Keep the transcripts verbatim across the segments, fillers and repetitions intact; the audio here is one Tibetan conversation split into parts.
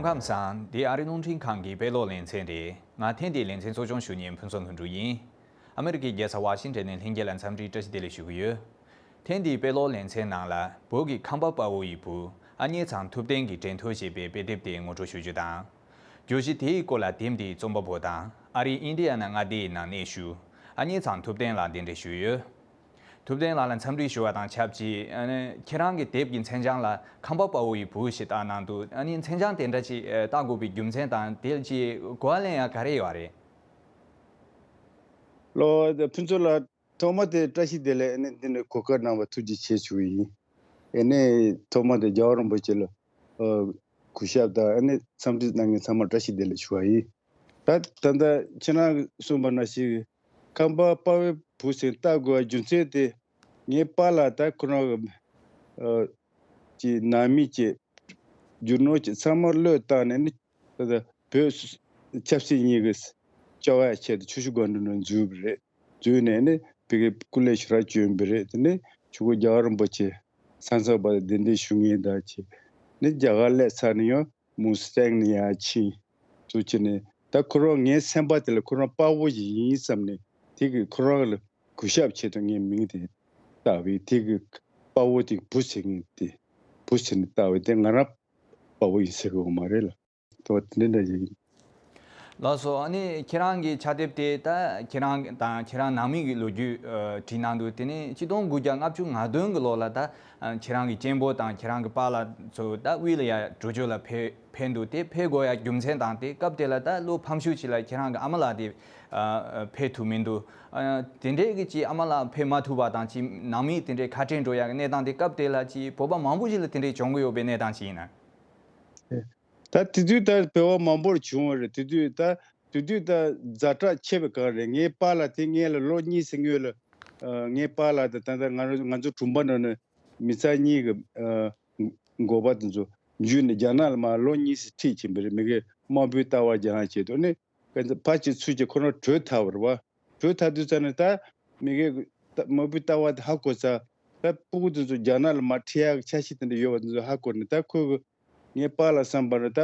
ཁམས་བཟང་། འདི་ཨ་རི་རླུང་འཕྲིན་ཁང་གི་དཔེ་ཀློག་ལེ་ཚན་རེད། ང་ཐེངས་འདིའི་ལེ་ཚན་གཙོ་སྐྱོང་ཞུ་མཁན་ཕུན་ཚོགས་ལྷུན་གྲུབ་ཡིན། ཨ་མི་རི་ཀའི་རྒྱལ་ས་ཝ་ཤིང་ཊོན་ནས་ལྷན་རྒྱས་ལ་འཚམས་འདྲིའི་བཀྲ་ཤིས་བདེ་ལེགས་ཞུ་གི་ཡོད། ཐེངས་འདིའི་དཔེ་ཀློག་ལེ་ཚན་ནང་ལ་བོད་ཀྱི་ཁམས་པ་དཔའ་བོ་ཡི་བུ་ཨ་མྱེས་ཚང་ཐུབ་བསྟན་གྱི་དྲན་ཐོས་ཞེས་པའི་དཔེ་དེབ་དེ་ངོ་སྤྲོད་ཞུ་རྒྱུ་དང་། བརྗོད་གཞི་དེའི་སྐོར་ལ་དེབ་འདིའི་རྩོམ་པ་པོ་དང་ཨ་རིའི་ཨིན་ཌི་ཡ་ན་མངའ་སྡེའི་ནང་གནས་བཞུགས་ཨ་མྱེས་ཚང་ཐུབ་བསྟན་ལགས་གདན་འདྲེན་ཞུས་ཡོད། ཐུབ་བསྟན་ལགས་ལ་འཚམས་འདྲི་ཞུ་བ་དང་ཆབས་ཅིག་ཨ་ནི་ཁྱེད་རང་གི་དེབ་ཀྱི་མཚན་བྱང་ལ་ཁམས་པ་དཔའ་བོ་ཡི་བུ་ཞེས་བཏགས་གནང་འདུག་ཨ་ནི་མཚན་བྱང་དེ་འདྲ་ཅིག་ཨ་བཏགས་དགོས་པའི་རྒྱུ་མཚན་དང་དེ་ཅིག་གོ་བ་ལེན་ཡ་ག་རེ་ཡོད་རེད། ལོ། ཕུན་ཚོགས་ལགས། ཐོག་མ་དེ་བཀྲ་ཤིས་བདེ་ལེགས། ཨ་ནི་འདི་ནས་གོ་སྐབས་གནང་བ་ཐུགས་རྗེ་ཆེ་ཞུ་བ་ཡིན། ཨ་ནི་ཐོག་མ་དེ་རྒྱལ་བ་རིན་པོ་ཆེ་ལ་ཨ་གུས་ཞབས་དང་ཨ་ནི་འཚམས་འདྲི་གནང་མཁན་ཚང་མར་བཀྲ་ཤིས་བདེ་ལེགས་ཞུ་བ་ཡིན། ད་ད་ལྟ་ཁྱེད་རང་གིས་གསུངས་པ་ནང་བཞིན་ཁམས་པ་དཔའ་བོའི་བུ་ཟེར་བཏགས་དགོས་པའི་རྒྱུ་མཚན་དེ། ངའི་པཱ་ལགས་ད་ཁོ་རང་གི་ཨ་ཀྱི་ནང་མི་ཀྱི་རྒྱུ་ནོར་གྱི་ཚང་མ་བློས་བཏང་ནས་ནི་ད་ལྟ་བོད་ཆབ་སྲིད་གཉིས་ཀྱི་བཅའ་བའི་ཆེད་དུ་ཆུ་བཞི་སྒང་དྲུག་ནང་འཛུལ་བ་རེད། འཛུལ་ནས་ནི་བོད་ཀྱི་སྐུ་ལས་ཞེ་དྲག་བསྐྱོན་པ་རེད། དེ་ནས་ཆུ་བོ་རྒྱལ་བ་རིན་པོ་ཆེ་ས་མཚམས་བར་དུ་གདན་འདྲེན་ཞུ་མཁན་དང་བཅས་ནི་རྒྱ་གར་སླེབས་ཚར་ནས་ཡང་མུ་སི་ཐང་ནས་ཡར་ཕྱིན་ཚུལ་བྱས་ནས། ད་ཁོ་རང་ངའི་སེམས་པ་དེ་ལ་ཁོ་རང་དཔའ་བོ་ཞིག་ཡིན་བསམ་ནས་དེ་གི་ཁོ་རང་ལ་གུས་ཞབས་ཆེད་དུ་ངའི་མིང་དེ་བཏགས་པས། དེ་གི་དཔའ་བོ་དེ་བུ་ཟེར་མཁན་དེ་བུ་ཟེར་ནས་བཏགས་པས། དེ་ང་རང་དཔའ་བོ་ཡིན་ཟེར་གི་ཡོད་མ་རེད་ལ། དོ་དེ་འདྲ་ཞིག་ཡིན། ལགས་སོ། ཨ་ནི་ཁྱེད་རང་གི་ཕྱག་དེབ་དེ་ད་ཁྱེད་རང་དང་ཁྱེད་རང་ནང་མི་གི་ལོ་རྒྱུས་ཨ་བྲིས་གནང་འདུག་དེ་ནི་ཆིག་སྟོང་དགུ་བརྒྱ་ལྔ་བཅུ་ང་བདུན་གི་ལོ་ལ་ད་ཨ་ཁྱེད་རང་གི་གཅེན་པོ་དང་ཁྱེད་རང་གི་པཱ་ལགས་ཚོ་ད་དབུས་ལ་ཡ་བྲོས་བྱོལ་ལ་ཕེབས་ཕེབས་འདུག་དེ་ཕེབས་དགོས་ཡ་རྒྱུ་མཚན་དང་དེ་སྐབས་དེ་ལ་ད་ལོ་ཕམ་ཤུལ་ཅིག་ལ་ཁྱེད་རང་གི་ཨ་མ་ལགས་དེ་ཨ་ཕེབས་ཐུབ་མི་འདུག་ཨ་དེ་འདྲའི་གི་ཅིག་ཨ་མ་ལགས་ཕེབས་མ་ཐུབ་པ་དང་ཅིག་ནང་མི་དེ་འདྲའི་ཁ་བྲལ་འགྲོ་ཡ་གི་གནས་སྟངས་དེ་སྐབས་དེ་ལ་ཅིག་བོད་པ་མང་པོ་ཞིག་ལ་དེ་འདྲའི་བྱུང་གི་ཡོད་པའི་གནས་སྟངས་ཅིག་ཡིན་ན། ད་དེ་དུས་ད་བོད་པ་མང་པོར་བྱུང་བ་རེད། དེ་དུས་ད་དེ་དུས་ད་ཛ་དྲག་ཆེ་བའི་སྒང་རེད། ངའི་པཱ་ལགས་དེ་སྔོན་ལ་ལོ་གཉིས་ཙམ་སྔོན་ལ་ཨ་ངའི་པཱ་ལགས་དང་ད་ལྟ་ང་རང་ང་ཚོ་གྲོང་པ་ནང་ནས་མི་ཚང་གཉིས་ཀྱི་ཨ་འགོ་པ་དེ་ཚོ་འཇུས་ནས་རྒྱ་ནག་ལ་མར་ལོ་གཉིས་ཙམ་ཁྲིད་ཕྱིན་པ་རེད། མི་གི་དམག་དཔོན་ལྟ་བ་རྒྱག་ཡ་ཆེད་དུ་ནི། ཕར་ཕྱིན་ཚུར་ཕྱིན་ཁོ་རང་བྲོས་ཐར་བ་རེད་བ། བྲོས་ཐར་དུས་ཙ་ནས་ད་མི་གི་ད་དམག་དཔོན་ལྟ་བ་དེ་ཧ་གོ་ཚར། ད་སྤུ་གུ་དེ་ཚོ་རྒྱ་ནག་ལ་མར་ཁྲིད་ཡག་འཆར་གཞི་དེ་འདྲ་ཡོད་པ་དེ་ཚོ་ཧ་གོ་ནས་ད་ཁོ་གི་ངའི་པཱ་ལགས་བསམ་པ་རེད། ད་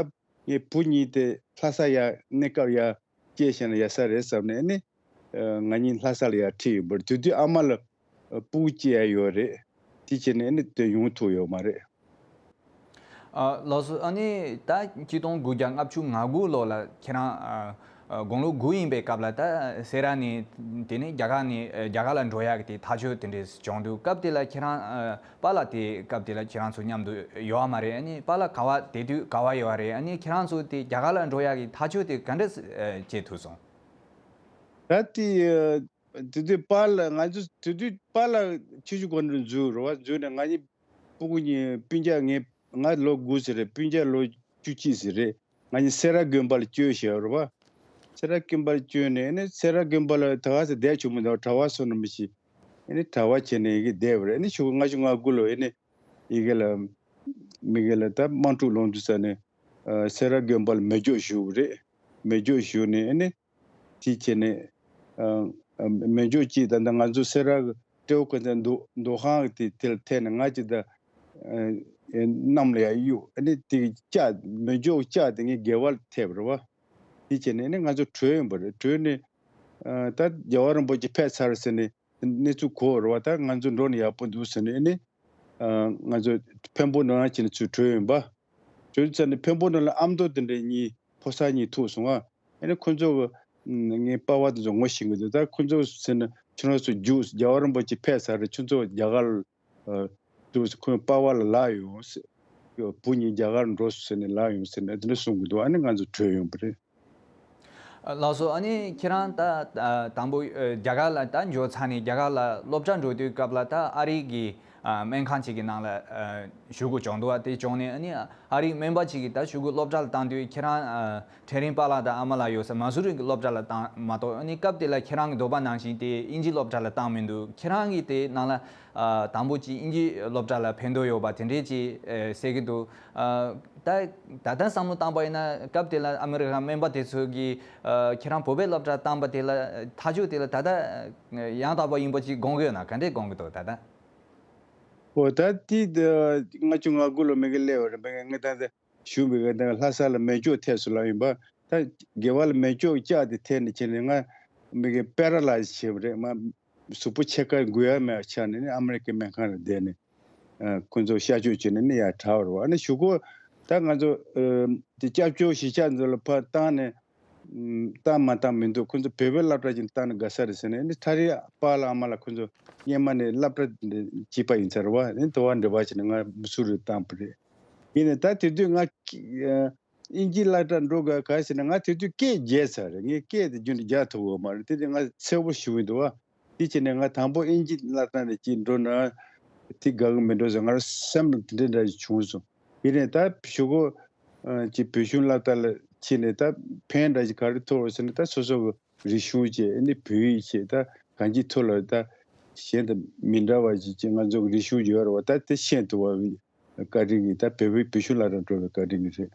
ངའི་བུ་གཉིས་དེ་ལྷ་ས་ཡར་གནས་སྐབས་ཡར་སྐྱེལ་བྱས་ན་ཡག་ས་རེད་བསམ་ནས་ནི་ང་གཉིས་ལྷ་ས་ལ་ཡར་ཁྲིད་ཡོང་བ་རེད། དེ་དུས་ཨ་མ་ལ་སྤུ་གུ་གཅིག་ཡང་ཡོད་རེད། དེ་བྱས་ནས་ནི་དེ་ཡོང་ཐུབ་ཡོད་མ་རེད། ཨ་ལགས་སོ། ཨ་ནི་ད་ཆིག་སྟོང་དགུ་བརྒྱ་ལྔ་བཅུ་ང་དགུ་ལོ་ལ་ཁྱེད་རང་ཨ་ཨ་དགུང་ལོ་དགུ་ཡིན་པའི་སྐབས་ལ་ད་སེ་ར་ནས་དེ་ནས་རྒྱ་གར་ནས་ཨ་རྒྱ་གར་ལ་འགྲོ་ཡག་གི་དེ་ཐག་གཅོད་དེ་འདྲས་བྱུང་འདུག་སྐབས་དེ་ལ་ཁྱེད་རང་ཨ་པཱ་ལགས་དེ་སྐབས་དེ་ལ་ཁྱེད་རང་ཚོ་མཉམ་དུ་ཡོད་པ་མ་རེད། ཨ་ནི་པཱ་ལགས་ག་པར་དེ་དུས་ག་པར་ཡོད་པ་རེད། ཨ་ནི་ཁྱེད་རང་ཚོ་དེ་རྒྱ་གར་ལ་འགྲོ་ཡག་གི་ཐག་གཅོད་དེ་ག་འདྲས་ཨ་བྱེད་ཐུབ་སོང་། ད་དེ་ཨ་དེ་དུས་པཱ་ལགས་ང་ཚོ་དེ་དུས་པཱ་ལགས་ཆུ་བཞི་སྒང་དྲུག་འཛུལ་རེད་བ། འཛུལ་ནས་ང་གཉིས་སྤུ་གུ་གཉིས་སྤུན་ཀྱག་ངའི་ང་ལོ་དགུ་ཙམ་རེད། སྤུན་ཀྱག་ལོ་བཅུ་གཅིག་ཙམ་རེད། ང་གཉིས་སེ་ར་དགོན་པ་ལ་བསྐྱོད་བཞག་རེད་བ། སེ་ར་དགོན་པ་ལ་བསྐྱོད་ནས་ནི་སེ་ར་དགོན་པ་ལ་ད་ག་ཚོད་བསྡད་བྱུང་མི་འདུག་གྲྭ་པ་སོང་ནི་མི་ཤེས། ཨ་ནི་གྲྭ་པ་བྱས་ནས་ཡི་གེ་བསྡད་པ་རེད། ཨ་ནི་ཆུ་ལྔ་བཅུ་ང་དགུ་ལོ་ཨ་ནི་ཡི་གེ་ལ་མི་གེ་ལ་ད་དམག་འཁྲུག་ལངས་དུས་ཙ་ནས་ཨ་སེ་ར་དགོན་པ་ལ་མེ་སྒྱོགས་བཞུགས་པ་རེད། མེ་སྒྱོགས་བཞུགས་ནས་ཨ་ནི། དེ་བྱས་ནས་ཨ་ཨ་མེ་སྒྱོགས་གཅིག་ད་ལྟ་ང་ཚོ་སེ་ར་གི་སྤྲེའུ་ཁ་ཚན་མདོ་མདོ་ཁང་གི་དེ་དེ་ལ་ཐད་ནས་ང་གཅིག་ད་ཨ་གནམ་ལ་ཡར་གཡུག་ཨ་ནི་དེ་གི་ལྕགས་མེ་སྒྱོགས་ལྕགས་དེ་ངའི་སྒལ་པ་ལ་ཐེབས་པ་རེད་བ། དེ་བྱས་ནས་ཨ་ནི་ང་ཚོ་བྲོས་ཡོང་པ་རེད། བྲོས་ནས་ཨ་ད་རྒྱལ་བ་རིན་པོ་ཆེ་ཕེབས་ཚར་ཟེར་ནས་གནས་ཚུལ་གོ་རེད་བ། ད་ང་ཚོ་འགྲོ་ན་ཡག་པོ་འདུག་ཟེར་ནས་ཨ་ནི་ཨ་ང་ཚོ་འཕན་པོ་ནང་ལ་ཕྱིན་ནས་ཚུར་བྲོས་ཡོང་པ། བྱས་ཙང་ནི་འཕན་པོ་ནང་ལ་ཨ་མདོ་དེ་འདྲ་གཉིས་ཕོ་གསར་གཉིས་ཐུག་སོང་ང་། ཨ་ནི་ཁོ་ཚོ་གི་ངའི་པ་ཕ་དེ་ཚོ་ངོ་ཤེས་གི་འདུག་ད་ཁོ་ཚོ་ཟེར་ན་ཁྱོད་རང་ཚོ་རྒྱུགས་རྒྱལ་བ་རིན་པོ་ཆེ་ཕེབས་ཚར་རེད། ཁྱོད་ཚོ་རྒྱ་གར་ཨ་འདུག་ཁོའི་པ་ཕ་ལ་ལབ་ཡོང་ཟེར། བུ་གཉིས་རྒྱ་གར་འགྲོ་སོང་ཟེར་ནས་ལབ་ཡོང་ཟེར་ནས་དེ་འདྲ་གསུང་གི་འདུག་ཨ་ནི་ང་ཚོ་བྲོས་ཡོང་པ་རེད། ལགས་སོ། ཨ་ནི་ཁྱེད་རང་ད་ཨ་དང་པོ་ཨ་རྒྱ་གར་ལ་ད་འབྱོར་ཚར་ནས་རྒྱ་གར་ལ་སློབ་གྲྭ་འགྲོ་དུས་སྐབས་ལ་ད་ཨ་རི་གི་ཨ་སྨན་ཁང་ཅིག་གི་ནང་ལ་ཨ་ཞུགས་དགོས་བྱུང་འདུག་ཨ་དེ་བྱུང་ནས་ཨ་ནི་ཨ་རིའི་སྨན་པ་ཅིག་གིས་ད་ཞུགས་དགོས་སློབ་གྲྭ་ལ་བཏང་དུས་ཁྱེད་རང་ཨ་ཁྲེ་རིང་པཱ་ལགས་དང་ཨ་མ་ལགས་ཡོད་ས་མ་སུ་རི་གི་སློབ་གྲྭ་ལ་བཏང་མ་གཏོགས། ཨ་ནི་སྐབས་དེ་ལ་ཁྱེད་རང་གི་འདོད་པ་ནང་བཞིན་དེ་དབྱིན་ཇིའི་སློབ་གྲྭ་ལ་བཏང་མི་འདུག་ཁྱེད་རང་གིས་དེ་ནང་ལ་ཨ་དང་པོ་ཅིག་དབྱིན་ཇིའི་སློབ་གྲྭ་ལ་ཕན་ཐོགས་ཡོད་པ་དེ་འདྲས་ཅིག་ཨ་གསལ་གི་འདུག་ཨ་ད་ད་ལྟ་བསམ་བློ་བཏང་པ་ཡིན་ན་སྐབས་དེ་ལ་ཨ་མི་རི་ཀ་སྨན་པ་དེ་ཚོ་གིས་ཨ་ཁྱེད་རང་བོད་པའི་སློབ་གྲྭ་བཏང་པ་དེ་ལ་ཐག་གཅོད་དེ་ལ་ད་ལྟ་ཡང་དག་པ་ཡིན་པ་ཅིག་དགོངས་ཀྱི་ཡོད་ན་ག་འདྲས་དགོངས་ཀྱི་འདུག་ད་ལྟ། འོ་ད་དེ་ལྔ་བཅུ་ང་དགུ་ལོ་མི་གི་སླེབས་པ་རེད། མི་གི་ངས་ད་ལྟ་ བཞུགས་པའི་གི་ད་ལྷ་ས་ལ་སྨན་བཅོས་ཐེབས་སོང་ལབ་ཡིན་པ། ད་དགེ་བ་ལ་སྨན་བཅོས་བཅག་དེ་ཐེབས་ནས་བྱས་ནས་ང་མི་གི་པེ་ར་ལའི་ཛི་བྱས་པ་རེད། མ་གཟུགས་པོ་ཕྱེད་ཀ་འགུལ་ཡ་མེད་པ་ཆགས་ནས་ནི་ཨ་མི་རི་ཀའི་སྨན་ཁང་ལ་བསྡད་ནས། ཨ་ཁོ་ཚོ་གཤག་བཅོས་བྱས་ནས་ནི་ཡར་དྲག་པ་རེད་བ། ཨ་ནི་གཞུག་གུ་ད་ང་ཚོ་ཨ་དེ་སྐྱབས་བཅོལ་གཞིས་ཆགས་ཚོ་ལ་ཕར་བཏང་ནས་ཨམ་བཏང་མ་བཏང་མི་འདུག་ཁོ་ཚོ་བོད་པའི་སློབ་གྲྭ་ཅིག་བཏང་ན་དགའ་ས་རེད་ཟེར་ནས། ཨ་ནི་ཐག་རིང་པཱ་ལགས་ཨ་མ་ལགས་ཁོ་ཚོ་སྔོན་མ་ནས་སློབ་གྲྭ་འདི་གཅིག་པ་ཡིན་ས་རེད་བ། ཨ་ནི་དོ་བ་འདྲི་བ་བྱས་ནས་ང་མི་སུ་རུ་བཏང་པ་རེད། ཡིན་ནའི་ད་དེ་དུས་ང་ཨ་དབྱིན་ཇི་སློབ་གྲྭ་འགྲོ་དགོས་ག་ཟེར་ན། ང་དེ་དུས་སྐད་བརྗེད་ཚར་རེད། ངས་སྐད་དེ་རྒྱུན་དུ་རྒྱག་ཐུབ་ཡོད་མ་རེད། དེ་དུས་ང་ཚེ་བོ་ཞུ་གི་འདུག་བ། དེ་བྱས་ནས་ང་དང་པོ་དབྱིན་ཇི་སློབ་གྲྭ་ནས་ཅིག་འགྲོ་ན་དེ་དགའ་གི་མི་འགྲོ་ཟེར། ང་རང་སེམས་ལ་དེ་འདྲ་འདྲ་ཞིག་བྱུང་སོང་། ཡིན་ནའི་ད་གཞུག་གུ་ཨ་ཅིག་བོད་གཞུང་སློབ་གྲྭ་ལ་ཕྱིན་ནས་ད་ཕན་འདྲ་ཞིག་ག་རེ་ཐོགས་ཟེར་ན། ད་སོ་སོ་གི་རིག་གཞུང་བཅས་ཨ་ནི་བོད་ཡིག་བཅས་ད་གང་ཅིའི་ཐོག་ལ་ད་གཞན་དང་མི་འདྲ་བ་ཞིག་ཅིག་ང་ཚོ་གི་རིག་གཞུང་ཡོད་རེད་བ། ད་དེ་ཤེས་ཐུབ་པ་བཀའ་དྲིན་གྱིས། ད་བོད་པའི་བོད་གཞུང་སློབ་གྲྭ་འགྲོ་བའི་བཀའ་དྲིན་གྱིས་རེད།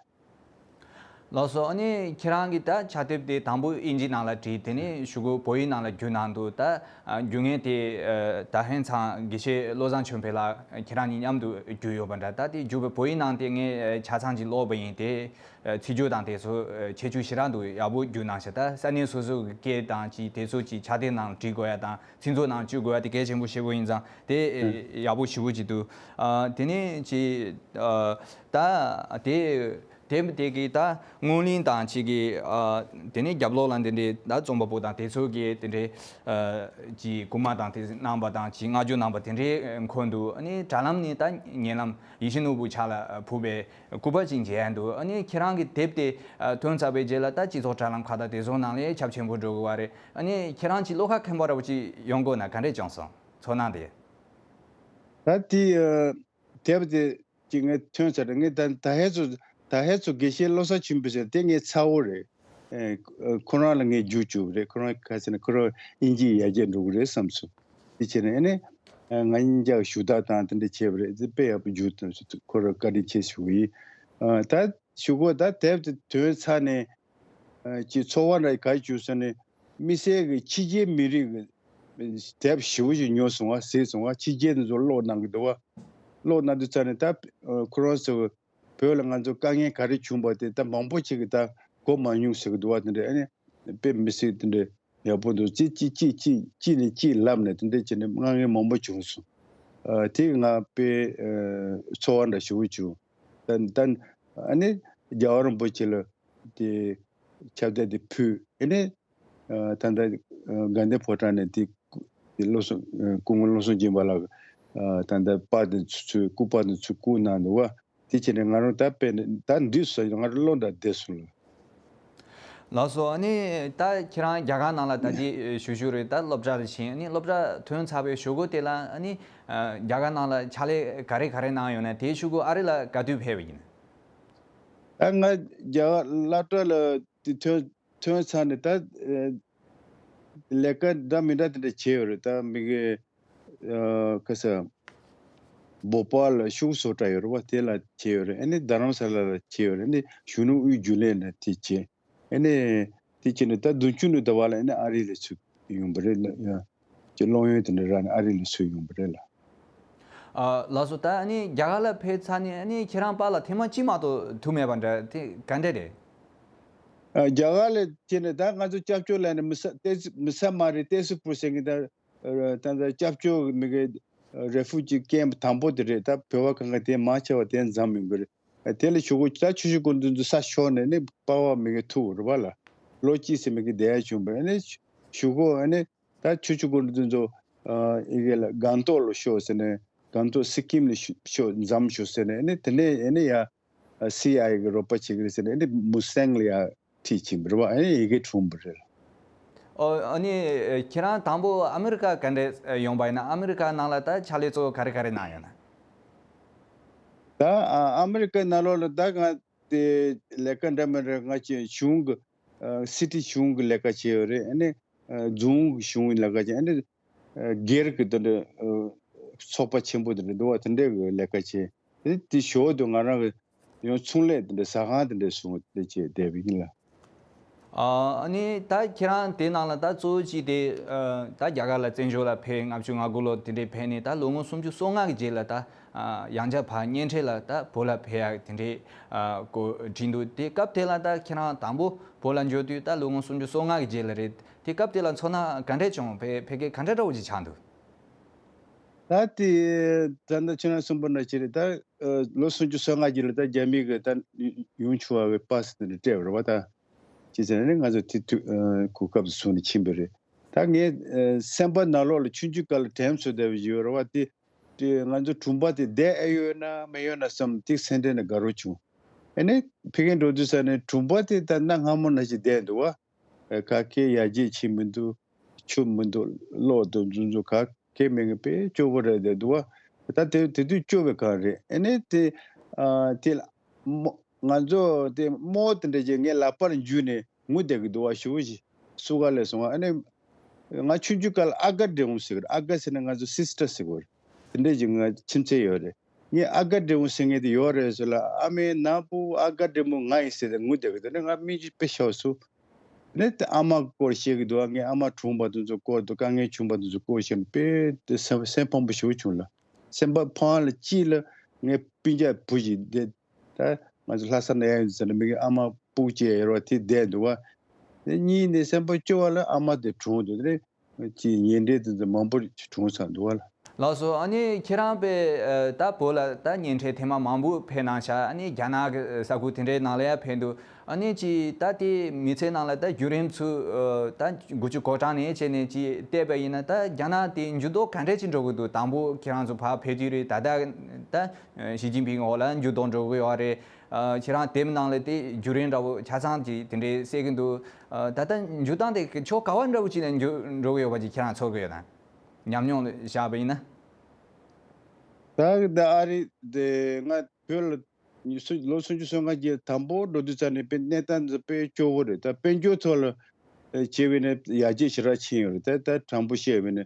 ལགས་སོ། ཨ་ནི་ཁྱེད་རང་གིས་ད་ཕྱག་དེབ་དེ་དང་པོ་དབྱིན་ཇི་ནང་ལ་བྲིས། དེ་ནས་གཞུག་གུ་བོད་ཡིག་ནང་ལ་བསྒྱུར་གནང་འདུག་ད་ཨ་བསྒྱུར་མཁན་དེ་ཨ་ད་ཧན་ཚང་དགེ་བཤེས་བློ་བཟང་ཆོས་འཕེལ་ལགས་ཁྱེད་རང་གཉིས་མཉམ་དུ་བསྒྱུར་ཡོད་པ་འདྲ། ད་དེ་བསྒྱུར་བའི་བོད་ཡིག་ནང་དེ་ངས་ཨ་ཆ་ཚང་ཅིག་ཀློག་པ་ཡིན། དེ་ཨ་ཚིག་སྦྱོར་དང་དེ་ཚོ་ཨ་ཁྱད་ཆོས་ཞེ་དྲག་འདུག་ཡག་པོ་བསྒྱུར་གནང་ཤག་ད་ས་གནས་སོ་སོ་གི་སྐད་དང་ཅིག་དེ་ཚོ་ཅིག་ཕྱག་དེབ་ནང་བྲིས་དགོས་ཡ་དང་། ཚིག་མཛོད་ནང་བཅུག་དགོས་ཡ་དེ་གལ་ཆེན་པོ་ཞེ་པོ་ཡིན་ཙང་། དེ་ཨེ་ཡག་པོ་ཞེ་པོ་ཅིག་འདུག་ཨ་དེ་ནས་ཅིག་ཨ་ད་དེ་དེབ་དེ་གི་ད་སྔོན་གླེང་དང་ཅིག་གི་ཨ་དེ་ནས་རྒྱབ་ལོགས་ལ་འདི་འདྲའི་ད་རྩོམ་པ་པོ་དང་དེ་ཚོ་གི་དེ་འདྲའི་ཨ་ཅིག་སྐུལ་མ་དང་དེ་གནང་བ་དང་ཅིག་བསྔགས་བརྗོད་གནང་བ་དེ་འདྲའི་འཁོད་འདུག་ཨ་ནི་དྲ་ལམ་ནས་ད་ཉེ་ལམ་ཡིད་བཞིན་ནོར་བུ་ཕྱག་ལ་ཕུལ་བའི་སྐུ་པར་ཅིག་མཇལ་འདུག་ཨ་ནི་ཁྱེད་རང་གི་དེབ་དེ་ཨ་ཐོན་ཚར་བའི་རྗེས་ལ་ད་སྤྱི་ཚོགས་དྲ་ལམ་ཁག་དང་དེ་ཚོ་ནང་ལ་ཁྱབ་ཆེན་པོ་འགྲོ་གི་བ་རེད། ཨ་ནི་ཁྱེད་རང་གི་བློ་ཁ་མཁན་པོ་འདྲ་བོ་ཅིག་ཡོང་དགོས་ན་ག་འདྲས་བྱུང་སོང་། ཚོར་སྣང་དེ། ད་དེ་ཨ་དེབ་དེ་ཅིག་ངས་ཐོན་ཚར་རེད། ངས་ད་ད་ཧེ་ཚོ་ད་ཧེ་ཚོ་དགེ་བཤེས་བློ་བཟང་ཆོས་འཕེལ་ཟེར་དེ་ངའི་ཚ་བོ་རེད། ཨེ་ཁོ་རང་ལ་ངས་རྒྱུགས་བཅུག་རེད། ཁོ་རང་ག་ཚོད་ན་ཁོ་རང་དབྱིན་ཇི་ཡར་རྒྱས་འགྲོ་གི་རེད་བསམ་སོང་། དེ་བྱས་ནས་ཨ་ནི་ཨ་ང་གཉིས་ཀྱི་ཞུ་དག་དང་དེ་འདྲ་བྱས་པ་རེད། དེ་དཔེ་ཡག་པོ་རྒྱུགས་ཐུབ་སོང་། ཁོ་རང་བཀའ་དྲིན་ཆེ་ཞུ་གི་ཡིན། ཨ་ད་ཞུ་གོ་ད་དེབ་དེ་ཐོན་ཚར་ནས། ཨ་ཅིག་ཚོར་བ་འདྲ་ག་རེ་བྱུང་ཟེར་ན། དམིགས་བསལ་གྱི་ཕྱི་རྒྱལ་མི་རིགས་ཀྱི་དེབ་ཞེ་པོ་ཞིག་ཉོས་སོང་བ། གཟིགས་སོང་བ། ཕྱི་རྒྱལ་དེ་ཚོ་ཀློག་གནང་གི་འདུག་བ། ཀློག་གནང་དུས་ཙ་ནས་ད་ཨ་ཁོ་རང་ཚོ་བོད་ལ་ང་ཚོ་དཀའ་ངལ་ག་རེ་བྱུང་བ་དེ་ད་མང་པོ་ཅིག་གིས་ད་གོ་མ་མྱོང་ཟེར་གི་འདུག་བ། དེ་འདྲ་ཨ་ནི་དཔེ་མི་སྲིད་དེ་འདྲ་ཡག་པོ་འདུག་གཅིག་གཅིག་གཅིག་གཅིག་གཅིག་ནས་གཅིག་ལབ་ནས་དེ་འདྲ་བྱས་ནས་དཀའ་ངལ་མང་པོ་བྱུང་སོང་། ཨ་དེ་ང་དཔེ་ཨ་ཚོར་བ་འདྲ་ཞེ་པོ་བྱུང་། ད་ད་ཨ་ནི་རྒྱལ་བ་རིན་པོ་ཆེ་ལ་དེ་ཁྱབ་གདལ་དེ་ཕུལ། ཨ་ནི་ཨ་ད་ལྟ་ཨ་དགའ་ལྡན་ཕོ་བྲང་ནས་དེ་དེ་བློ་བཟང་ཨ་སྐུ་ངོ་བློ་བཟང་སྦྱིན་པ་ལགས་ཨ་ད་ལྟ་པར་དེ་ཚུར་ཚུར་སྐུ་པར་དེ་ཚུར་བསྐུར་གནང་འདུག་བ། དེ་བྱས་ནས་ང་རང་ད་དཔེ་ད་འདི་སོ་ང་རང་བློ་འདྲ་བདེ་སོང་ལ། ལགས་སོ། ཨ་ནི་ད་ཁྱེད་རང་རྒྱ་གར་ནང་ལ་ད་ལྟ་ཞུ་ཞུ་རེད། ད་སློབ་གྲྭ་རེ་ཕྱིན། ཨ་ནི་སློབ་གྲྭ་ཐོན་ཚར་བའི་གཞུག་གུ་དེ་ལ་ཨ་ནི་ཨ་རྒྱ་གར་ནང་ལ་ཕྱག་ལས་ག་རེ་ག་རེ་གནང་ཡོད་ན། དེའི་གཞུག་གུ་ཨ་རི་ལ་ག་དུས་ཕེབས་པ་ཡིན། ད་ང་རྒྱ་གར་སློབ་གྲྭ་ལ་དེ་ཐོན་ཐོན་ཚར་ནས་ད་ཨ་ལས་ཀ་འདྲ་མི་འདྲ་དེ་འདྲ་བྱས་ཡོད་རེད། ད་མི་གི་ཨ་ག་ས་བོ་པཱལ་ལ་ཤོག་བཟོ་གྲྭ་ཡོད་རེད་བ། དེ་ལ་བྱས་ཡོད་རེད། ཨ་ནི་རྡ་རམ་ས་ལ་ལ་བྱས་ཡོད་རེད། ཨ་ནི་གཞོན་ནུ་དབུས་རྒྱུན་ལས་ནས་དེ་བྱས། ཨ་ནི་དེ་བྱས་ནས་ད་བདུན་ཅུ་ནས་ཟླ་བ་ལ་ཨ་ནི་ཨ་རི་ལ་ཚུར་ཡོང་པ་རེད་ལ། ཡ་ཀྱི་སློབ་ཡོན་དེ་འདྲ་རག་ནས་ཨ་རི་ལ་ཚུར་ཡོང་པ་རེད་ལ། ཨ་ལགས་སོ། ད་ཨ་ནི་རྒྱ་གར་ལ་ཕེབས་ཚར་ནས་ཨ་ནི་ཁྱེད་རང་པཱ་ལགས་ཐེངས་མ་གཅིག་མ་གཏོགས་ཐུག་མེད་པ་འདྲ། དེ་ག་འདྲ་རེད། ཨ་རྒྱ་གར་ལ་ཕྱིན་ནས་ད་ང་ཚོ་སྐྱབས་བཅོལ་ལ་ནི་མི་ས་ཏེ་སི་མི་ས་མ་རེད། ཏེ་སི་པུར་ཟེར་མཁན་ད་ཨ་ད་ད་སྐྱབས་བཅོལ་མི་གི་ཨ་རེ་ཕུ་ཇི་ཀེམ་པ་དང་པོ་དེ་རེད། ད་བོད་པ་གང་ག་དེ་མང་ཆེ་བ་དེ་འཛོམས་ཡོང་གི་རེད། ཨ་དེ་ལ་ཞུ་གོ་ད་ཆུ་ཆུ་ཀོ་འདི་ཚོ་ས་ཤོར་ནས་ནི་པཱ་ལགས་མི་གི་ཐུག་རེད་བ་ལ། ལོ་གཅིག་ཙམ་མི་གི་བསྡད་ཡ་བྱུང་བ། ཨ་ནི་ཞུ་གོ་ཨ་ནི། ད་ཆུ་ཆུ་གོ་འདི་ཚོ་ཨ་ཨི་གེ་ལ་སྒང་ཏོག་ལ་ཤོག་ཟེར་ནས། སྒང་ཏོག་སི་ཀིམ་ལ་ཤོག་ཤོག་འཛོམས་ཤོག་ཟེར་ནས། ཨ་ནི་དེ་ནས་ཨ་ནི་ཡ་སི་ཨའི་ཨི་གི་རོགས་པ་བྱེད་ཀྱི་རེད་ཟེར་ནས། ཨ་ནི་མུ་སྟེང་ལ་ཡ་ཁྲིད་ཕྱིན་པ་རེད་བ། ཨ་ནི་ཡི་གེ་འཁྲུངས་པ་རེད། ཨོ་ཨ་ནི་ཁྱེད་རང་དང་པོ་ཨ་མི་རི་ཀ་ག་འདྲས་ཡོང་པ་ཡིན་ན། ཨ་མི་རི་ཀ་ནང་ལ་ད་ཕྱག་ལས་གཙོ་བོ་ག་རེ་ག་རེ་གནང་ཡོད་ན། ད་ཨ་ཨ་མི་རི་ཀ་ནང་ལོགས་ལ་ད་ང་དེ་ལས་ཀ་འདྲ་མི་འདྲ་ང་ཅིག་གཞུང་གི་ཨ་སི་ཊི་གཞུང་གི་ལས་ཀ་བྱས་ཡོད་རེད། ཨ་ནི་ཨ་རྫོང་གི་གཞུང་གི་ལས་ཀ་བྱས། ཨ་ནི་ཨ་སྒེར་གྱི་དེ་འདྲ་ཨ་ཚོགས་པ་ཆེན་པོ་དེ་འདྲ་འདུག་བ། དེ་འདྲའི་གི་ལས་ཀ་བྱས། དེ་དེ་ཞོར་དུ་ང་རང་གི་ཡང་ཚོང་ལས་དེ་འདྲ་ཟ་ཁང་དེ་འདྲ་བཟོས་དེ་བྱས་བསྡད་པ་ཡིན་ལ། ཨ་ནི་ད་ཁྱེད་རང་དེ་ནང་ལ་ད་གཙོ་བོ་གཅིག་དེ་ཨ་ད་རྒྱ་གར་ལ་བཙན་བྱོལ་ལ་ཕེབས། ལྔ་བཅུ་ང་དགུ་ལོ་དེ་འདྲའི་ཕེབས་ནས་ད་ལོ་ངོ་སུམ་ཅུ་སོ་ལྔ་གི་རྗེས་ལ་ད་ཨ་ཡང་བསྐྱར་ཕར་གཉེན་འཕྲད་ལ་ད་བོད་ལ་ཕེབས་ཡག་དེ་འདྲའི་ཨ་གོ་བྲིས་འདུག་དེ་སྐབས་དེ་ལ་ད་ཁྱེད་རང་དང་པོ་བོད་ལ་འབྱོར་དུས་ད་ལོ་ངོ་སུམ་ཅུ་སོ་ལྔ་གི་རྗེས་ལ་རེད། དེ་སྐབས་དེ་ལ་ཚོར་སྣང་ག་འདྲས་བྱུང་། ཕ་ཕ་གི་ག་འདྲས་འདྲ་བོ་ཅིག་ཆགས་འདུག་ད་དེ་ད་ལྟ་ཁྱེད་རང་གསུངས་པ་ནང་བཞིན་རེད། ད་ལོ་སུམ་ཅུ་སོ་ལྔ་རྗེས་ལ་ད་རྒྱ་མི་གི་ད་ཡོང་ཆོག་པའི་པ་སི་དེ་འདྲ་སྤྲད་པ་རེད་བ། ད་ཅི་ཟེར་ན་ང་ཚོ་དེ་དུས་གོ་སྐབས་སུ་བཟུང་ནས་ཕྱིན་པ་རེད། ད་ངའི་སེམས་པ་ནང་ལོགས་ལ་ཆུང་ཆུང་སྐབས་ལ་དྲན་གསོ་བསྡད་པ་ཡོད་རེད་བ། དེ་དེ་ང་ཚོ་གྲོང་པ་དེ་བསྡད་ཨེ་ཡོད་ན་མེད་ཡོད་ན་བསམ། དེ་སེམས་ཁྲལ་ནས་དགའ་རོགས་བྱུང་། ཨ་ནི་ཕ་གིར་འགྲོ་དུས་ས་ནས་གྲོང་པ་དེ་ད་གནའ་སྔ་མོ་ནང་བཞིན་བསྡད་འདུག་བ། ག་གེ་ཡར་རྒྱས་ཕྱིན་མི་འདུག་ཆུ་མི་འདུག་གློག་དང་འཛུགས་འཛུགས་ག་གེ་མེད་མཁན་དཔེ་སྐྱོ་པོ་རེད་བསྡད་འདུག་བ། ད་དེ་དེ་དུས་སྐྱོ་བའི་གང་རེད། ཨ་ནི་དེ་ཨ་དེ་ལ་མོ་ང་ཚོ་དེ་རྨོ་དེ་འདྲ་ཅིག་ངའི་ལག་པར་འཇུས་ནས་ངུ་བསྡད་ཀྱི་འདུག་བ། ཞེ་པོ་ཅིག་སུ་ག་ལས་སོང་བ། ཨ་ནི་ང་ཆུང་ཆུང་སྐབས་ལ་ཨ་དགའ་འདྲེ་མོ་ཟེར་གི་རེད། ཨ་དགའ་ཟེར་ན་ང་ཚོ་སིས་ཊར་ཟེར་གི་རེད། དེ་འདྲ་ཅིག་ང་ཁྱིམ་མཚེས་ཡོད་རེད། ངས་ཨ་དགའ་འདྲེ་མོ་ཟེར་མཁན་དེ་ཡོད་རེད་ཟེར་ལ། ཨ་མའི་ནག་པོ་ཨ་དགའ་འདྲེ་མོ་ང་ཡིན་ཟེར་ཏེ་ངུ་བསྡད་ཀྱི་འདུག་ནས་ང་སྨན་བཅོས་དཔེ་ཤོར་སོང་། ནས་ཨ་མ་སྐོར་བཤད་ཀྱི་འདུག་ངས་ཨ་མ་གྲོངས་པ་དེ་ཚོ་སྐོར་དུ་དཀའ་ངལ་བྱུང་བ་དེ་ཚོ་སྐོར་བཤད་ནས་དཔེ་དེ་སེམས་སེམས་ཕམ་པོ་ཞེ་པོ་བྱུང་ལ། སེམས་པ་ཕམ་ལ་གཅིག་ལ་ངའི་སྤུན་ཀྱག་བུ་ཞིག་དེ་ད་ང་ཚོ་ལྷ་ས་ན་ཡ་ཡོད་ཟེར་ན་མི་གི་ཨ་མ་སྤུ་གུ་གཅིག་ཡོད་རེད་བ། དེ་བསྡད་འདུག་བ། དེ་གཉིས་ནས་སེམས་པ་སྐྱོ་བ་ལ་ཨ་མ་དེ་གྲོངས་འདུག་དེ་ནས་ཀྱི་ཉེ་འབྲེལ་དེ་ཚོ་མང་པོ་བྱུང་ཚར་འདུག་བ་ལ། ལགས་སོ། ཨ་ནི་ཁྱེད་རང་པས་ཨ་ད་བོད་ལ་ད་གཉེན་འཕྲད་ཐེངས་མ་མང་པོ་ཕེབས་གནང་ཤག་ཨ་ནི་རྒྱ་ནག་གི་ས་ཁུལ་དེ་འདྲའི་ནང་ལ་ཡང་ཕེབས་འདུག་ཨ་ནི་ཅིག་ད་དེ་མི་ཚེ་ནང་ལ་ད་བརྒྱུད་རིམ་ཚུ་ཨ་ད་དགུ་བཅུ་གོ་གྲངས་ནས་བྱས་ནས་ཅིག་བལྟས་པ་ཡིན་ན། ད་རྒྱ་ནག་དེ་འགྱུར་ལྡོག་ག་འདྲས་ཅིག་འགྲོ་གི་འདུག་དང་པོ་ཁྱེད་རང་ཚོ་ཕར་ཕེབས་དུས་རེད། ད་ད་ཨ་ཞི་ཅིན་ཕིང་འོག་ལ་འགྱུར་ལྡོག་འགྲོ་གི་ཡོད་རེད། ཨ་ཁྱེད་རང་དེབ་ནང་ལ་དེ་བརྒྱུད་རིམ་འདྲ་བོ་ཆ་ཚང་ཅིག་དེ་འདྲའི་གསལ་གི་འདུག་ཨ་ད་ལྟ་འགྱུར་སྟངས་དེ་ཕྱོགས་ག་བ་འདྲ་བོ་ཅིག་ལ་འགྱུར་འགྲོ་གི་ཡོད་པ་ཅིག་ཁྱེད་རང་ཚོར་གི་ཡོད་ན། ཉམས་མྱོང་ལ་བཞག་པ་ཡིན་ན། ད་ད་ཨ་རི་དེ་ང་བོད་ལ་ཉི་ཤུ་ལོ་སུམ་ཅུ་སོ་ལྔ་རྗེས་དང་པོ་འགྲོ་དུས་ཙམ་ནས་དཔེ་གནས་སྟངས་འདི་དཔེ་སྐྱོ་བོ་རེད། ད་དཔལ་འབྱོར་ཐོག་ལ་ཨེ་བྱས་པས་ན་ཡར་རྒྱས་ཞེ་དྲག་ཕྱིན་ཡོད་རེད། ད་ད་དྲང་པོ་བཤད་པས་ན་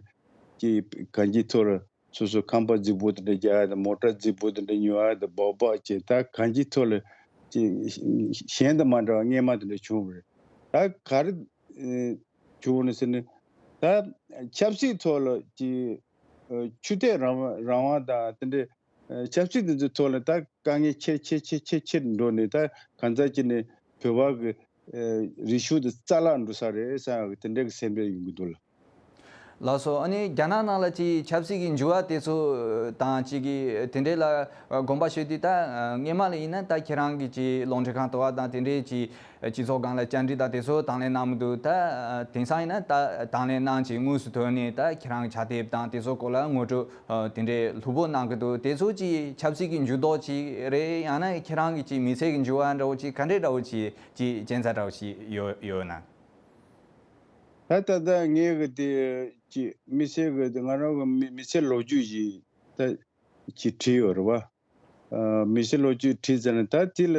ཀྱི་གང་ཅིའི་ཐོག་ལ་སོ་སོ་ཁང་པ་རྫིག་པོ་དེ་འདྲ་རྒྱག་ཡ་དང་མོ་ཊ་རྫིག་པོ་དེ་འདྲ་ཉོ་ཡ་དང་སྦག་སྦག་བྱས། ད་གང་ཅིའི་ཐོག་ལ་ཀྱི་གཞན་དང་མ་འདྲ་བ་སྔས་མ་དེ་འདྲ་བྱུང་བ་རེད། ད་ག་རེ་ཨེ་བྱུང་བ་ནི་ཟེར་ན། ད་ཆབ་སྲིད་ཐོག་ལ་ཀྱི་ཨ་ཆོས་དད་རང་དབང་རང་དབང་དང་དེ་འདྲའི་ཨ་ཆབ་སྲིད་དེ་ཚོའི་ཐོག་ལ་ད་དཀའ་ངལ་ཆེ་ཆེ་ཆེ་ཆེ་ཆེར་འགྲོ་ནས། ད་གང་ཟག་ཅིག་ནས་བོད་པ་གི་ཨ་རིག་གཞུང་དེ་རྩ་བརླག་འགྲོ་ས་རེད་བསམ་ཡག་གི་དེ་འདྲའི་གི་སེམས་ཁྲལ་ཡོང་གི་འདུག་ལ། ལགས་སོ། ཨ་ནི་རྒྱ་ནག་ནང་ལ་ཅིག་ཆབ་སྲིད་ཀྱི་འགྱུར་བ་དེ་ཚོ་དང་ཅིག་གི་དེ་འདྲའི་ལ་དགོངས་པ་ཞུས་དུས། ད་སྔས་མ་ལ་ཡིན་ན་ད་ཁྱེད་རང་གི་ཅིག་རླུང་འཕྲིན་ཁང་ལྟ་བ་དང་དེ་འདྲའི་ཅིག་སྤྱི་ཚོགས་སྒང་ལ་བཅར་འདྲི་དང་དེ་ཚོ་དང་ལེན་གནང་མི་འདུག་ད་དེང་སང་ཡིན་ན་ད་དང་ལེན་གནང་བྱས་དངོས་སུ་ཐོན་ནས་ད་ཁྱེད་རང་གི་ཕྱག་དེབ་དང་དེ་ཚོ་སྐོར་ལ་ངོ་སྤྲོད་ཨ་དེ་འདྲའི་ལྷུག་པོ་གནང་གི་འདུག་དེ་ཚོ་ཅིག་ཆབ་སྲིད་ཀྱི་འགྱུར་ལྡོག་ཅིག་རེད། ཡང་ན་ཁྱེད་རང་གི་ཅིག་མི་ཚེ་གི་འགྱུར་བ་འདྲ་བོ་ཅིག་ག་འདྲའི་འདྲ་བོ་ཅིག་ཅིག་རྐྱེན་རྩ་འདྲ་བོ་ཅིག་ཡོད་ཡོད་ན། ད་ད་ལྟ་ངའི་གི་དེ་ཅིག་མི་ཚེ་གི་དེ་ང་རང་གི་མི་མི་ཚེ་ལོ་རྒྱུས་ཅིག་ད་ཅིག་བྲིས་ཡོད་རེད་བ། ཨ་མི་ཚེ་ལོ་རྒྱུས་བྲིས་ཚར་ན་ད་དེ་ལ་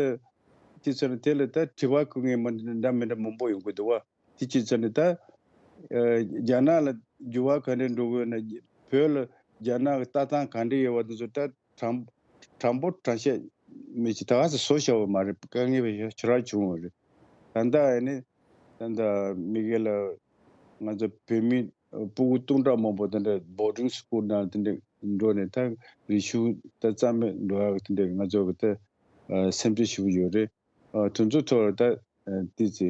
དེ་ཚར་ན་དེ་ལ་ད་དྲི་བ་བཀོད་མཁན་མི་འདྲ་མི་འདྲ་མང་པོ་ཡོང་གི་འདུག་བ། དེ་བྱས་ཚར་ནས་ད་ཨ་རྒྱ་ནག་ལ་འགྱུར་བ་ག་འདྲ་འགྲོ་གི་ཡོད་ན། བོད་ལ་རྒྱ་ནག་གི་ལྟ་སྟངས་ག་འདྲ་ཡོད་པ་དེ་ཚོ་ད་དྲང་དྲང་པོ་དྲང་བཤད་མི་བྱེད། ད་ག་ཚོད་བཟོ་བྱ་བ་མ་རེད། དཀའ་ངལ་བ་ཞེ་དྲག་བྱུང་བ་རེད། ད་ལྟ་ཨ་ནི་ད་ལྟ་མི་སྒེར་ལ་ང་ཚོ་བོད་མི་སྤུ་གུ་སྟོང་ཕྲག་མང་པོ་དེ་འདྲ་བོར་ཌིང་སི་ཀུལ་ནང་དེ་འདྲ་འགྲོ་ནས་ད་རིག་གཞུང་ད་རྩ་མེད་འགྲོ་ཡག་དེ་འདྲ་ང་ཚོ་གི་ད་སེམས་ཁྲལ་ཞེ་པོ་ཡོད་རེད། ཨ་དེ་ཚོའི་ཐོག་ལ་ད་ཨ་ཏི་ཙི་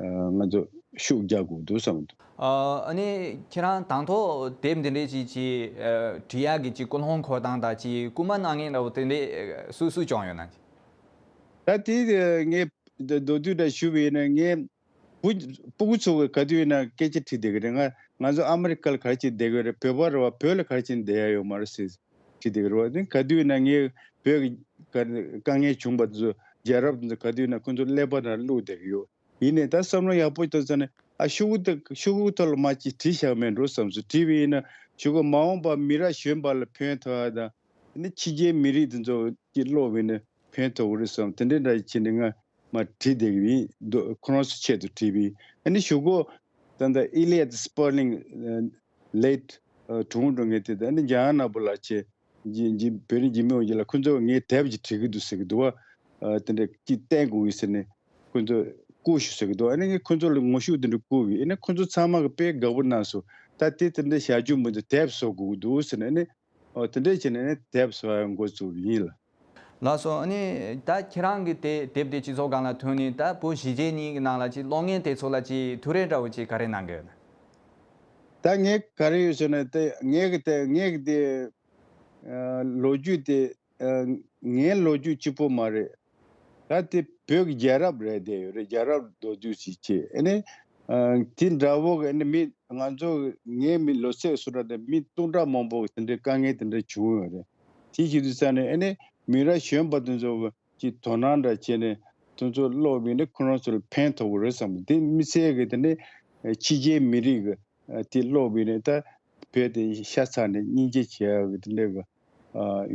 ཨ་ང་ཚོ་ཤུགས་རྒྱག་དགོས་འདུག་བསམ་གྱི་འདུག་ཨ་ཨ་ནི་ཁྱེད་རང་དང་ཐོག་དེབ་འདི་འདྲའི་ཅིག་ཅིག་ཨ་བྲིས་ཡག་གི་ཅིག་ཀུན་སློང་འཁོར་སྟངས་དང་ཅིག་སྐུལ་མ་གནང་མཁན་འདྲ་བོ་དེ་འདྲའི་ཨ་སུ་སུ་བྱུང་ཡོད་ན། ད་དེ་ངས་མདོར་བསྡུས་འདྲ་ཞུ་བ་ཡིན་ན། ངས་བུ་སྤུ་གུ་ཚོ་གི་ག་དུས་ཡིན་ན་སྐད་ཆ་དྲིས་བསྡད་ཀྱི་རེད། ང་ང་ཚོ་ཨ་མི་རི་ཀ་ལ་ག་རེ་བྱེད་བསྡད་ཀྱི་རེད། བོད་པ་རེད་བ། བོད་ལ་ག་རེ་བྱེད་བསྡད་ཡ་ཡོད་མ་རེད་ཟེར་དྲིས་བསྡད་ཀྱི་རེད་བ། དེ་ག་དུས་ཡིན་ན་ངས་བོད་ཀྱི་དཀའ་ངལ་བྱུང་བ་དེ་ཚོ། རྒྱལ་རབས་དེ་ཚོ་ག་དུས་ཡིན་ན་ཁོ་ཚོ་ཀླད་པ་ནང་བླུགས་བསྡད་ཀྱི་ཡོད། ཡིན་ནའི་ད་བསམ་བློ་ཡག་པོ་བཏང་ཙང་ནས་ཨ་ཤོག་གུ་དེ་ཤོག་གུ་ཐོག་ལ་མར་ཅིག་བྲིས་བཞག་མེད་འགྲོ་བསམ་སོང་། བྲིས་པ་ཡིན་ན་ཤོག་གུ་མ་འོངས་པ་མི་རབས་གཞོན་པ་ལ་ཕན་ཐོགས་ཡ་དང་། ཨ་ནི་ཕྱི་རྒྱལ་མི་རིགས་དེ་ཚོ་ཀྱི་ཀློག་པ་ཡིན་ན་ཕན་ཐོགས་ཀྱི་རེད་བསམ། དེ་འདྲའི་འདྲ་བྱས་ནས་ང་མར་བྲིས་བསྡད་ཀྱི་ཡིན། ཁོ་རང་ཚོའི་ཆེད་དུ་བྲིས་པ་ཡིན། ཨ་ནི་གཞུག་གུ་ད་ལྟ་ཨི་ལི་ཡཱད་སྤར་ལིང་ལེཊ་གྲོངས་འགྲོ་མཁན་དེ། ཨ་ནི་འཇམ་དབྱངས་ནོར་བུ་ལགས་བྱས། འཇི་འཇི་བོད་རིགས་འཇིགས་མེད་དབང་རྒྱལ་ལགས་ཁོ་ཚོས་ངའི་དེབ་ཅིག་བྲིས་ཀྱི་འདུག་ཟེར་གྱི་འདུག་བ། ཨ་དེ་འདྲ་ཅིག་བསྟན་དགོས་ཀྱི་ཟེར་ནས་ཁོ་ཚོས་ བསྐུར་ཤོག་ཟེར་གི་འདུག་ཨ་ནི་ངས་ཁོ་ཚོ་ལ་ངོ་ཤུགས་དེ་འདྲ་བསྐུར་བས། ཨ་ནི་ཁོ་ཚོ་ཚང་མ་གིས་དཔེ་དགའ་པོ་གནང་སོང་། ད་དེ་དེ་འདྲ་བྱ་རྒྱུ་མི་འདུག་དེབ་བཟོ་དགོས་ཀྱི་འདུག་ཟེར་ནས། ཨ་ནི་ཨོ་དེ་འདྲ་བྱས་ནས་ཨ་ནི་དེབ་བཟོ་ཡ་འགོ་བཙུགས་པ་ཡིན་ལགས། ལགས་སོ། ཨ་ནི་ད་ཁྱེད་རང་གི་དེ་དེབ་དེ་སྤྱི་ཚོགས་སྒང་ལ་ཐོན་ནས། ད་བོད་གཞིས་བྱེས་གཉིས་ཀྱི་ནང་ལ་ཅིག་གློག་བརྙན་དེ་ཚོ་ལ་ཅིག་ཐུགས་རེ་འདྲ་བོ་ཅིག་ག་རེ་གནང་གི་ཡོད་ན། ད་ངས་ག་རེ་ཡོད་ཟེར་ན། དེ་ངས་གི་དེ་ངས་གི་དེ་ཨ་ལོ་རྒྱུས་དེ། ཨ་ངའི་ལོ་རྒྱུས་གཅིག་པོ་མ་རེད། ད་དེ་བོད་ཀྱི་རྒྱལ་རབས་རེད། དེ་ཡོད་རེད། རྒྱལ་རབས་མདོར་བསྡུས་ཤིག་བྱས། ཨ་ནི་ཨ་དེ་འདྲ་བོ་གི་ཨ་ནི་མི་ང་ཚོ་ངའི་མི་ལོ་ཚད་སུ་འདྲ་དེ་མི་སྟོང་ཕྲག་མང་པོ་གི་དེ་འདྲའི་དཀའ་ངལ་དེ་འདྲ་བྱུང་ཡོད་རེད། དེ་བྱེད་དུས་ཙ་ནས་ཨ་ནི་མི་རབས་གཞོན་པ་དེ་ཚོ་གི་དོ་སྣང་འདྲ་བྱས་ནས་དེ་ཚོ་ཀློག་པ་ཡིན་ན་ཁོ་རང་ཚོ་ལ་ཕན་ཐོགས་ཀྱི་རེད་བསམ། དེ་དམིགས་བསལ་གྱི་དེ་ནས་ཕྱི་རྒྱལ་མི་རིགས་ཀྱི་དེ་ཀློག་པ་ཡིན་ན་ད་བོད་དེ་ཤ་ཚ་ནས་སྙིང་རྗེ་བྱེད་ཡག་གི་དེ་འདྲ་གི་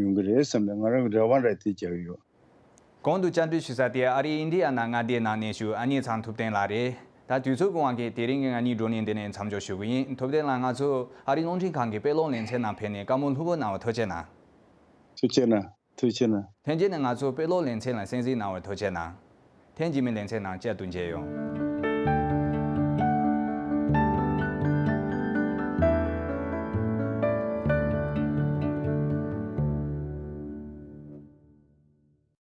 ཡོང་གི་རེད་བསམ་ནས་ང་རང་གི་རེ་བ་འདྲ་དེ་རྒྱག་གི་ཡོད། གོང་དུ་བཅར་འདྲི་ཞུ་ས་དེ་ཨ་རིའི་ཨིན་ཌི་ཡ་ན་མངའ་སྡེའི་ནང་གནས་བཞུགས་ཨ་ཉེ་ཚང་ཐུབ་བསྟན་ལགས་རེད། ད་དུས་ཚོད་ཀྱི་དབང་གིས་དེ་རིང་གི་ང་གཉིས་བགྲོ་གླེང་འདི་ནས་མཚམས་འཇོག་ཞུ་གི་ཡིན། ཐུབ་བསྟན་ལགས། ང་ཚོ་ཨ་རིའི་རླུང་འཕྲིན་ཁང་གི་དཔེ་ཀློག་ལེ་ཚན་ནང་ཕེབས་ནས་བཀའ་མོལ་ལྷུག་པོ་གནང་བར་ཐུགས་རྗེ་གནང་། ཐུགས་རྗེ་གནང་། ཐུགས་རྗེ་གནང་། ཐེངས་རྗེས་ནས་ང་ཚོ་དཔེ་ཀློག་ལེ་ཚན་ལ་གསན་གཟིགས་གནང་བར་ཐུགས་རྗེ་གནང་། ཐེངས་རྗེས་མའི་ལེ་ཚན་ནང་བསྐྱར་དུ་མཇལ་ཡོང་།